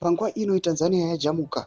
Panguva ino Tanzania yajamuka,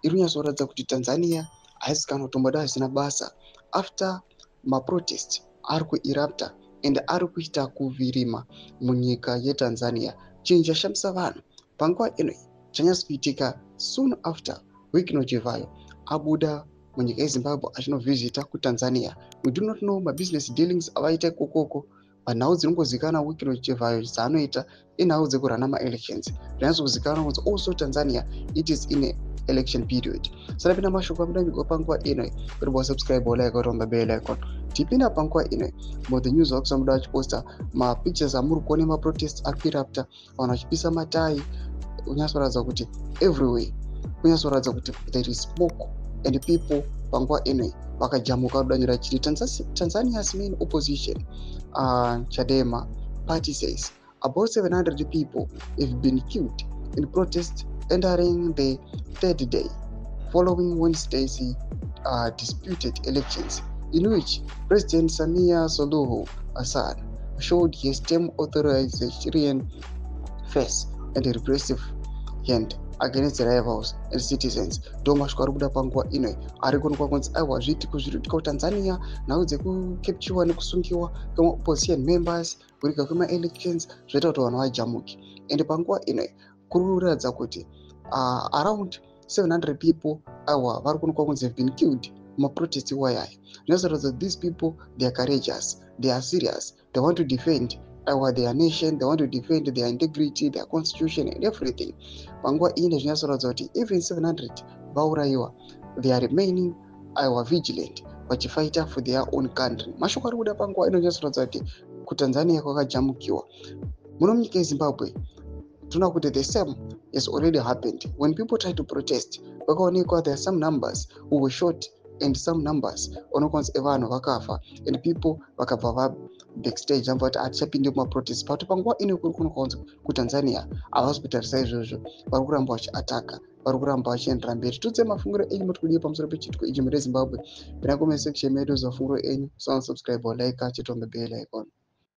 iri kunyatsoratidza kuti Tanzania haisi kana kutomboda zvisina basa after maprotest ari kuerupta and ari kuita kuvirima munyika yeTanzania. Chinhu chashamisa vanhu panguva ino chanyatsokuitika soon after Wicknell Chivayo abuda munyika yeZimbabwe achinovhizita kuTanzania. We do not know mabusiness dealings avaita ikokoko. Panhau dzinongozikanwa Wicknell Chivayo dzaanoita inhau dzekurana maelections. Zvinonyatsokuzikanwa kunzi also Tanzania, it is in a election period. Sarapinda mashoko amudanyigwa panguva ino, kuti wasubscribe, like, on the bell icon. Tipinda panguva ino mu the news vakusamuda vachiposta mapictures amuri kuona maprotest ari kuerupta, vanhu vachipisa matai, kunyatsoratidza kuti everywhere, kunyatsoratidza kuti there is smoke and people panguva ino vakajamuka kudanyira chiri. Tanzania's main opposition Chadema party says about 700 people have been killed in protest entering the third day following Wednesday's disputed elections in which President Samia Suluhu Hassan showed his term authoritarian face and repressive hand against rivals and citizens. Ndo mashoko ari kuda panguva ino ari kuonekwa kunzi aiwa, zviitiko zviri kuitika kuTanzania, nhau dzekucapturewa nekusungiwa kwemaopposition members, kuriga kwemaelections, zvoita kuti vanhu vajamuke. And panguva ino kuri kuratidza kuti around 700 people aiwa vari kuonekwa kunzi have been killed mumaprotest iwayaya. Zvinozoratidza kuti these people, they are courageous, they are serious, they want to defend aiwa their nation, they want to defend their integrity, their constitution and everything. Panguva ine zvinyatsoratidza kuti even 700 vaurayiwa, they are remaining aiwa vigilant, vachifighta for their own country. Mashoko ari kuda panguva ino nyatsoratidza kuti kuTanzania kwakajamukiwa. Muno munyika yeZimbabwe toona kuti the same has already happened. When people try to protest, vakaonekwa there are some numbers who were shot and some numbers onokwanisa evanhu vakafa, and people vakabva vabackstage vambva kuti hatichapinde mumaprotest. But panguva ino kuri kuonekwa kunzi kuTanzania havasi kutarisa izvozvo, vari kuramba vachiataka, vari kuramba vachiendera mberi. Tutse mafungiro enyu, muri kudii pamusoro pechiitiko ichi muri Zimbabwe? Pina comment section medu mafungiro enyu. So subscribe or like, chit on the bell icon.